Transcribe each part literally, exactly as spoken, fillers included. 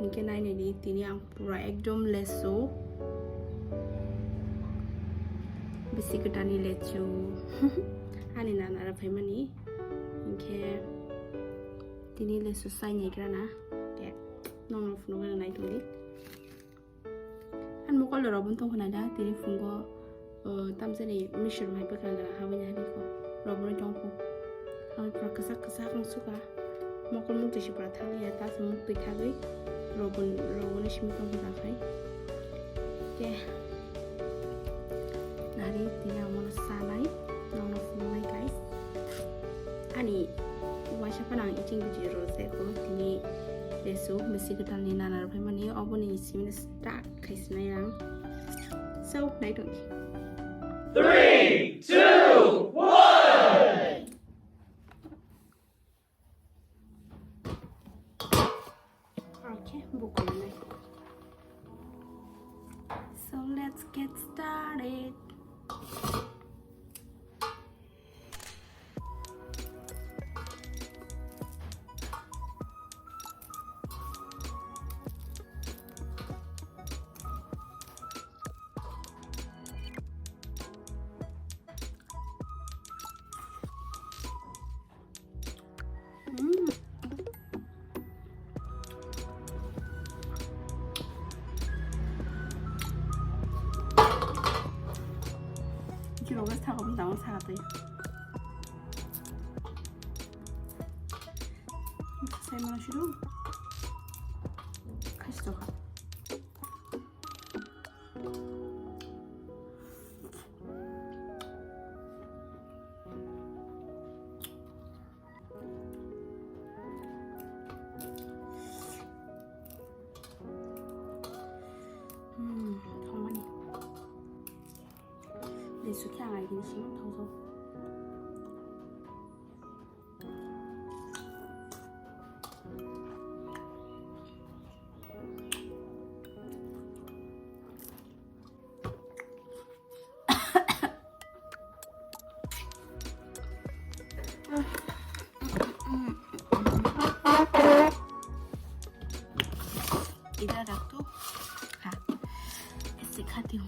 Hingke nai nai di, tini ang pura ekdom lesu. Bisi kwtani lesu. Ani nana rok phaimani. Hingke tini lesu sai naigra na. Ke nong nong phunuk gana nai tong di. An mokol rok bo tong khna da, tini phungo, uh, tamjani misir hai bwkha da, habani hai ko. Rok bo tong kho. Ang pura kwchak kwchak ang suka. Mokol muk twi si pura thang ya, ta se muk twi thagwi. Rok bo, rok bo ni simi tong khna khai. Ke. Nari tini ang mono sanai. Nong nong phunuk nai, guys. Ani waisa phano ang eating video rwjak o, tini lesu bisi kwtal ni nana rok phaimani, oboni simi start khai sinai ang. So, naitong di. Three, two, one. Okay, buko nai. So let's get started. Mm. Kilo gas thago, mung tangma saga twi. Sai mano sido. Khasto kha. Hmm, thongmani. Lesu khe ang agini simi thongjago. Ida dak tu. Ha. Isi khati hu.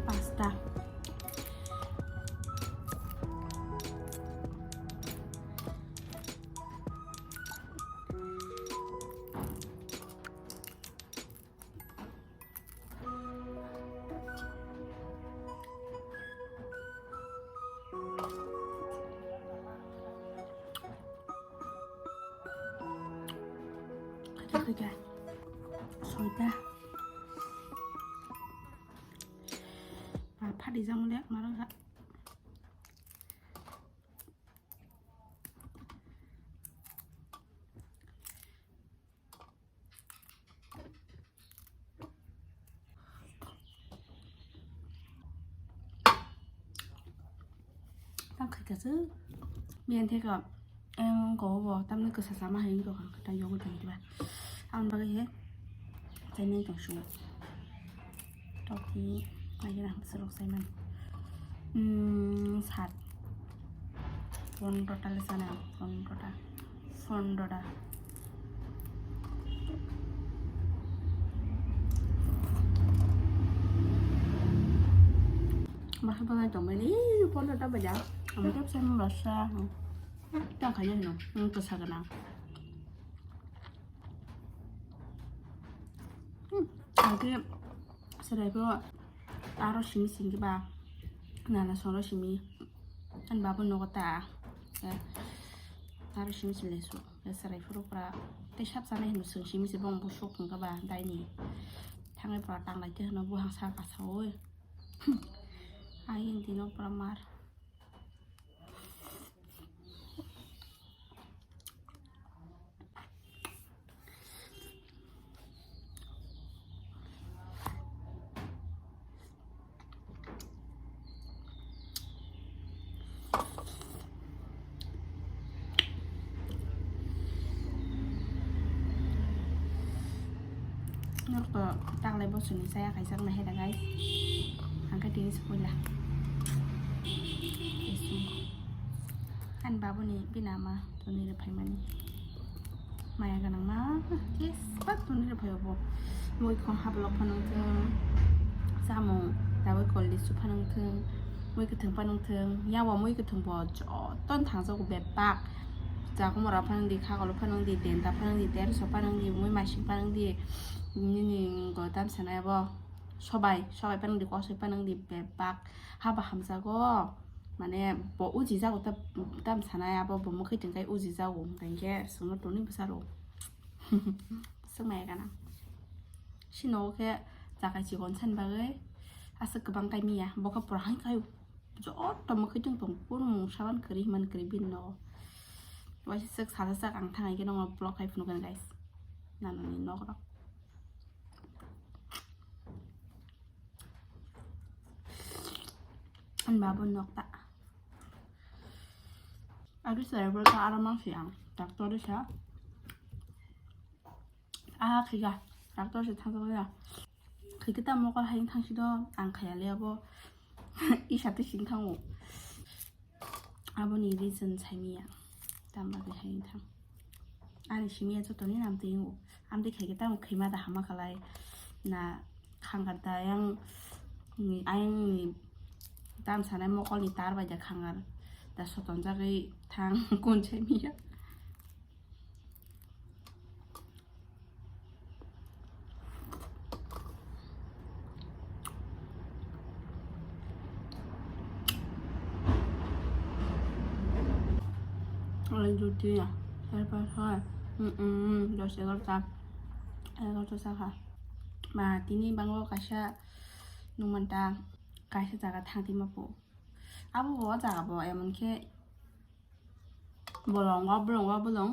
Pasta. Khaja khaja. Soita. Ba phadi jang le maro ga. Tang khaika se. Miyan theka, em, ko bo, tamni kwsa sama hai ko kha, ta yogo tang diba. Am bagwi he, tainai tong shu. Tokni, ayo na, serok saiman. Hmm, sat. Pondro ta le sana, pondro ta. Pondro ta. Bahai bahai tongmani, pondro ta baja. Ang tak sama basa. Tak kaya no, ang tak sagana. Hmm, ang ke serai po aro simi singki ba. Nana soro simi. Ani babo nogo ta. Eh, aro simi sile su. Eh, sarai phuru pura. Tei sap sanai hino sung simi se bong busuk hingka ba daini. Thangai pura tanglai te hino buhang sa kasa oi. Ai hindi no pura mar. Taklai bosoni chaya kaijakna hai da guys. Ang khe tini se puila. Ani babuni bini ama toni rw phaimani. Maya gwnangma jespa toni rw phai obo. Muikhong hablok phano wngthwng, chamung tabuk cold drink su phano wngthwng, mui kwthwng phano wngthwng. Yago mui kwthwng bo jotono thangjago bebak. Chakhumora phano wngdi, khagolo phano wngdi, denta phano wngdi, terso phano wngdi, mui masing phano wngdi, nini go tam sanai abo. Sobai, sobai phano wngdi, kosoi phano wngdi, bebak haba hamjago. Mane bo uji jago ta, tam sanai abo bo mwkhwi tongkhe uji jago, hwnkhe swngno toni bwsaro. Swngmaya gana. Sino khe jakai chikon sani bagwi aswk kwbang kai miya, bo khe pura hai kaio. Joto mwkhwi tong tong, puro mung saban kwrwi himani kwrwi bini nogo. Waisa swk sasa swk ang thangai khe nongo vlog khai phunukgani guys. Nanoni nok rok. Ani babo nok ta. Aro sara bro ta aro mang si ang. Doctor sa. Ah, khiga. Doctor se thang ya. Khikita mokol hai thang si do ang khaya le abo. Isa te sing thango. Aboni reason saimiya. Tam bagwi hai thang. Ani simiya jotoni nam twi o. Amtwi khaikhe tamo khaima da hama khalai. Na khangar da yang ni, ayang ni tam sanai mokol ni tar bai da khangar. Da soton jagwi thang kun saimiya. Oi, duty ya. Sare panch soi. Mm, mm, dos egarota. Egarota saka. Ba, tini bango kaisa nungmanta kaisa jaga thang twi ma po. Abo bo jaga bo emon khe bolong o bolong o bolong.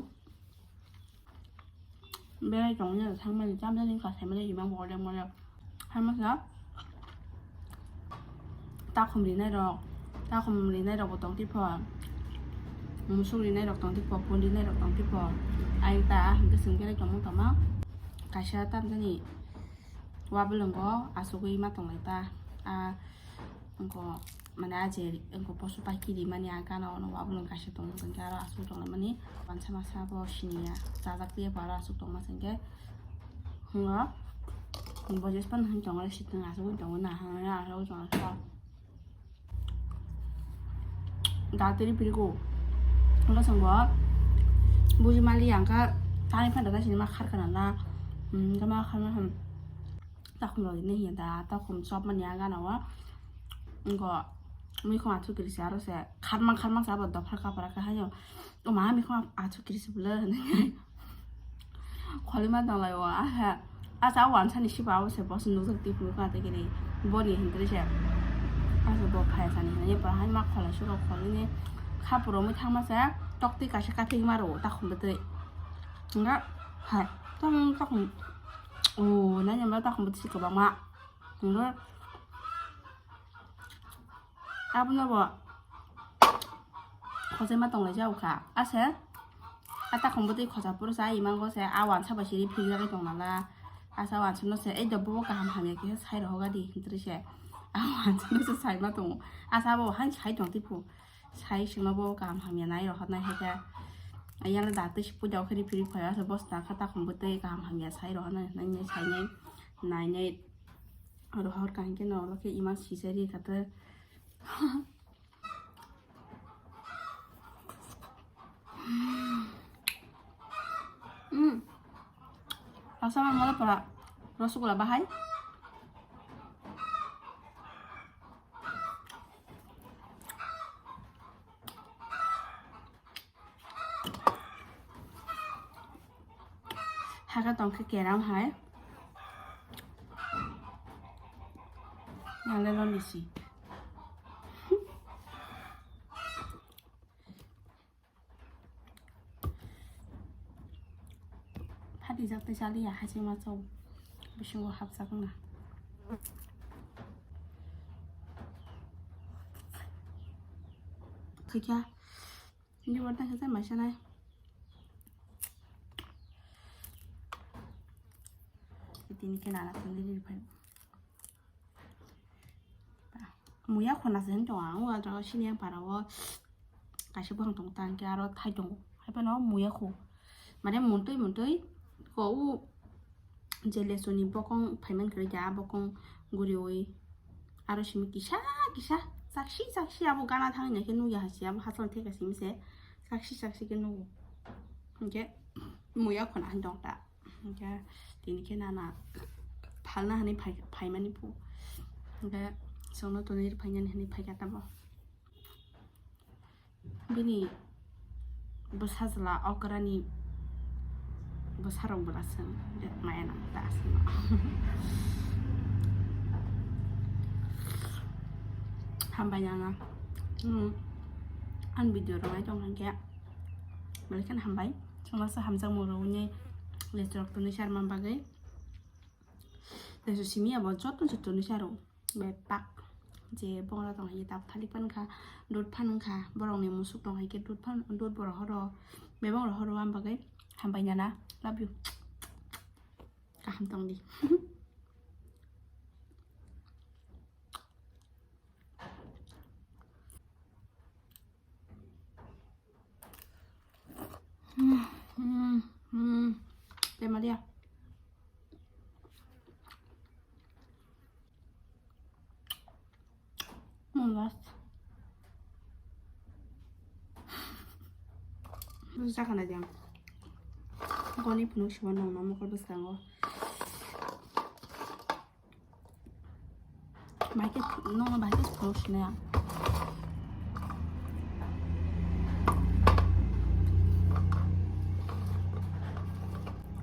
Berai tongmani thangmani chamjani kasaimani imang borok mole. Hamasa takhum rinai rok, takhum rinai rok bo tong tipho, musuk rinai rok tong tipho, pun rinai rok tong tipho. Ayang ta hingke sing berai tongmung tongma kaisa tamjani wa bolongo asugwi ma tonglai ta. A Wngkha mane a je wngkha poso pai kiri mani a gana ono wa bolong kaisa tongo, hwnkhe aro aswk tonglaimani wansa masa bo siniya chajak tei aro aswk tongma se hwnkhe hwngo bo jespan hwn tongo sitwng aswk tongo na hwnwi aswk tongo sa da tiri pirigo wngkha chwngbo buji mali ang kha tani phanda ta sinima kharkana na hwnkhe ma kharma hwn. Takhum rok ni hiya da, takhum chop mani a gana o. Wngkha mikhumu athukirise aro se kharmang kharmang se abo dopha kapra khe haino. O ma mikhumu athukirise bwle hinwi kholi ma tong lai o. Aha, asa o wansa ni sipa o se boss nukjak twi phuru kha tei kiri boni hintri se. Asa bo phai sani hinwi bo hai ma kholi sugo kholi ni khapuro mui thangma se tok twi kaisa kathik ma rwo takhum bwtwi. Nga hai tong takhum. O, nai nang takhum bwtwi kwbangma. Hwnwi abono bo khojai ma tong lai jak kha. Ase a takhum bwtwi khoja phuru se a imango se a wansa bai siri phirjagwi tong nala. Asa wansa no se ei do bo kaham hamya khe sai rohoga di hintri se. A wansa no se sai ma tongo. Asa bo han sai tong tiphu. Sai sima bo kaham hamya nai rohor nai hai khe. Yang da twi si puja khe ri phiri phai asa bos ta kha takhum bwtwi kaham hamya sai rohor nai nai sai nai. Nainai rohor kaham khe norok khe ima sisari khato. Hmm. Rasa mangala pora rosgulla bahai. Haka tong khe keram hai. Nale lo nisi. Phatijak tei chaliya hai se ma chao. Bisingo hapjak wngna. Khikya. Hindi borta khe maisa nai. Tini khe nana tini riri phai. Muya khona se tong ang, o jaga sini ang para o kaisa bwkhang tong tang khe aro thai tongo. Hai phano muya khu. Mane muntui muntui ko u je lesoni bokong phaiman khe ja bokong guriwi aro simi kisa kisa saksi saksi abo gana thangna khe nugya hasi abo hasal theka simi se saksi saksi khe nugo. Hingke muya khona hin tong ta. Hingke tini khe nana phalna hani phai, phaimani phu. Hingke songno tonwi phainani hani phaikha tamo. Bini bwsajla okrani bwsarok bwlaswng maya nang ta aswk. Hambai nana. Hmm. Ang video rwnai tong hingke. Belai kheno hambai. Chwngno se hamjakmung rwui lesrok tonwi sarma bagwi. Lesu simi abo joto se tonwi saro. Bepak je bongra tong hai tak thalik pan kha, dud phan kha, borok ni musuk tong hai khe dud phan, dud borok horo, bebak rok horo am bagwi hambai nana. Love you. Kaham tong di. Hmm, hmm, hmm. Teh Maria. Mulas. Bwsakha na jang. Goni phunuk sibo nongno mokol bwskango. Bahai khe nongno bahai khe phunuk sinai ang.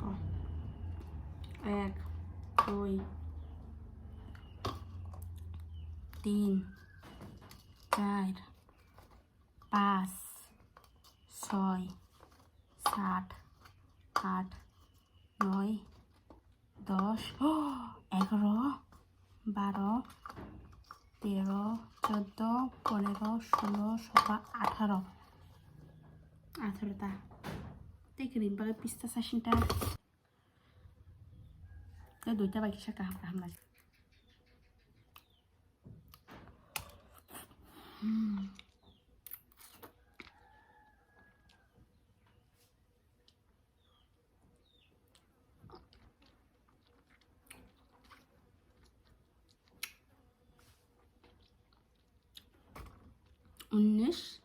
Oh. Ek, dui, tin, char, pas, soi, sat, at, noi, dos, egaro, baro, tero, choddo, ponero, sulo, sotro, atharo. Atharo ta. Tei kwrwi bagwi pista sasinta. Tei duita bai kisa kaham kaham lai. Hmm. Unis.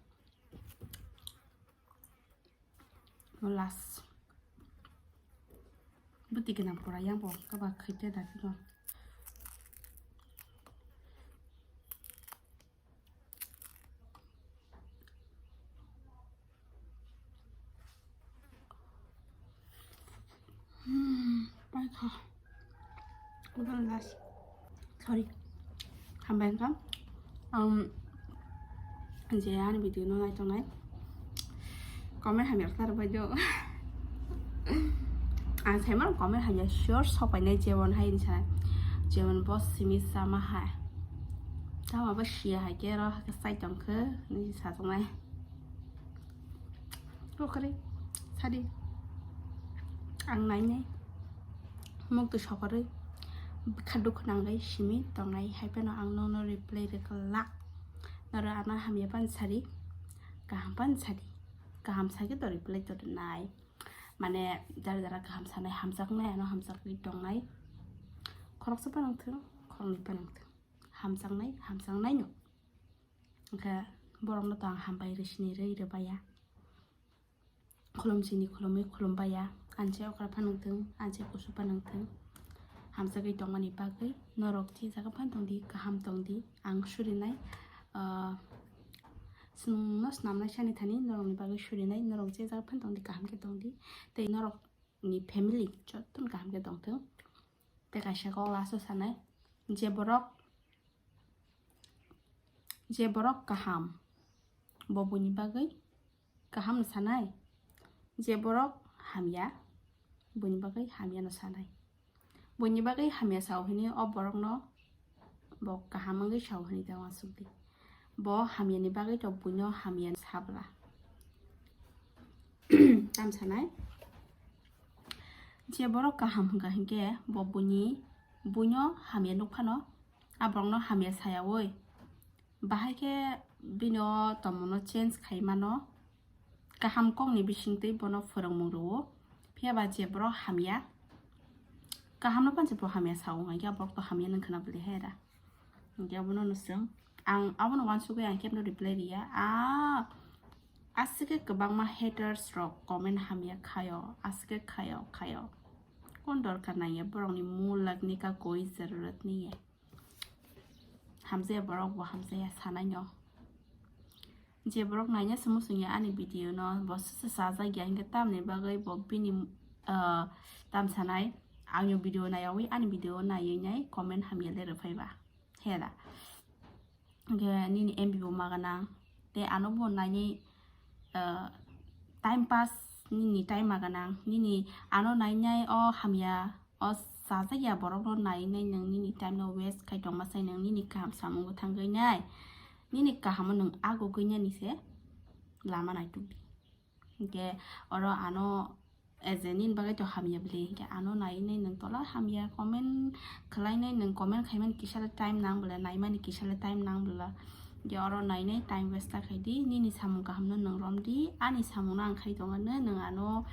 Last. Bwtwi gwnang pora yang bo kaba khaite da phino. Hmm, paikha. Udah last. Sorry. Hambai wngkha. Um, je ani video no nai tongnai. Comment hamya khlai rwbai do. Ang saimano comment hamya sure sopainai jemon hai hinwi sanai. Jemon bo simi sama hai. Tamo bo sia hai khe ro hai khe sai tongkhe hinwi sajaknai. Kokre sadi ang nainai. Muk twi sokorwi bwkha dukhu nangwi simi tongnai, hai phano ang nono reply rwkha lak. Norok ano hamya pan sadi, kaham pan sadi, kaham sakhe to reply to rwnai. Mane jara jara kaham sanai, hamjaknai, ano hamjakwi tongnai. Khoroksa pan wngthung, khoroknwi pan wngthung, hamjaknai, hamjaknaino. Hwnkhe borokno to ang hambai rw sini rwi rwbaiya. Khulum sini khulumwi khulumbaiya, anse okra phanangthung, anse kusu phanangthung. Hamjakwi tongmani bagwi norok je jaga phan tongdi, kaham tongdi, ang surinai, ah, chwngno snamnai sani thani norokni bagwi surinai, norok je jaga phan tongdi, kaham khe tongdi, tei norokni family jotono kaham khe tongthung. Tei kaisa kok last o sanai, je borok, je borok kaham, bo buini bagwi kaham no sanai, je borok hamya, buini bagwi hamya no sanai. Buini bagwi hamya sao hini o borok no bo kaham wngwi sao hini tei uansukdi. Bo hamya ni bagwi to buino hamya no sabla. Tam sanai. Je borok kaham hwnkha hinkhe bo buini buino hamya nukphano, a borokno hamya sayawi bahai khe bino tongmungno change khai mano, kaham kokni bisingtwi bono phwrwngmung rwo. Phiya ba je borok hamya, kahamno panse bo hamya sao, hwnkhe a borok to hamya nang khna bwlwi hai da. Hwnkhe abono no swng, ang abono uansugwi ang kebno reply riya. A aswk khe kwbangma haters rok comment hamya khaio, aswk khe khaio, khaio. Kon dorkar nangya borokni mulak nika koi zarurat niya. Hamjaya borok bo hamjaya sanaino. Je borok naina se muchungya ani video no, bo se se sajagya hinkhe tamni bagwi bo bini, ah, tam sanai, ani video nayawi ani video naiwi nai comment hamya le rwphaiba. Heda. Hinkhe nini M B bo maganang. Te ano bo naini, ah, time pass nini time maganang. Nini ano nainai o hamya. O sajagya borokno nainai nwng nini time no waste khai tongma sai nwng nini kaham samung bwthangwi nai. Nini kahamo nwng agugwi nani se lama naitukdi. Hinkhe oro ano as a nini bagwi to hamya bwlwi. Hinkhe ano nainai nwng tola hamya comment khwlainai nwng comment khaimani kisa le time nang bwla naimani kisa le time nang bwla. Je oro nainai time waste ta khaidi, nini samung kahamno nwng romdi, ani samungno ang khai tongano, nwng ano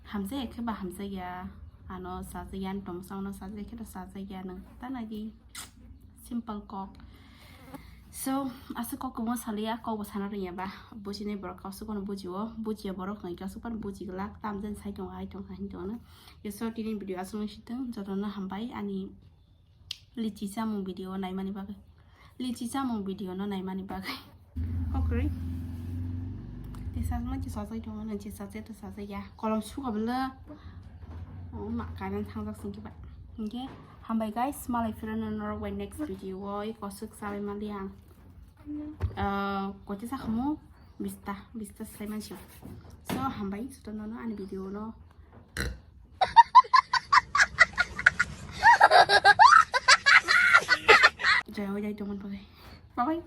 hamjaya khe ba hamjakya, ano chajakya, ani tongmosano chajakya khe to chajakya, nwng ta naidi. Simple kok. So, aswk kok kwbangma saliya, kok bo sana rwngya ba, bujinai borok kausuk phano bujio, bujiya borok hwnkhe kausuk phano buji glak, tamjani sai tongo, hai tongo, hai tongo. So, tini video aswk nung sitwng, jotono hambai ani Lichi chamung video naimani bagwi. Lichi chamung video no naimani bagwi. Kokri. Te sajma chi sajai tongo, nang chi sajai to sajai ya. Kolom suka bela. Oh, ma kanan thangjak singki ba. Hinkhe, hambai guys, malai phirano norok bai next video o, i kosuk sabai mali ang. Ah, kote sakhamu, bista, bista sai mansi. So, hambai, suto nono ani video no. Jaya, jaya, tongon, bye. Bye bye.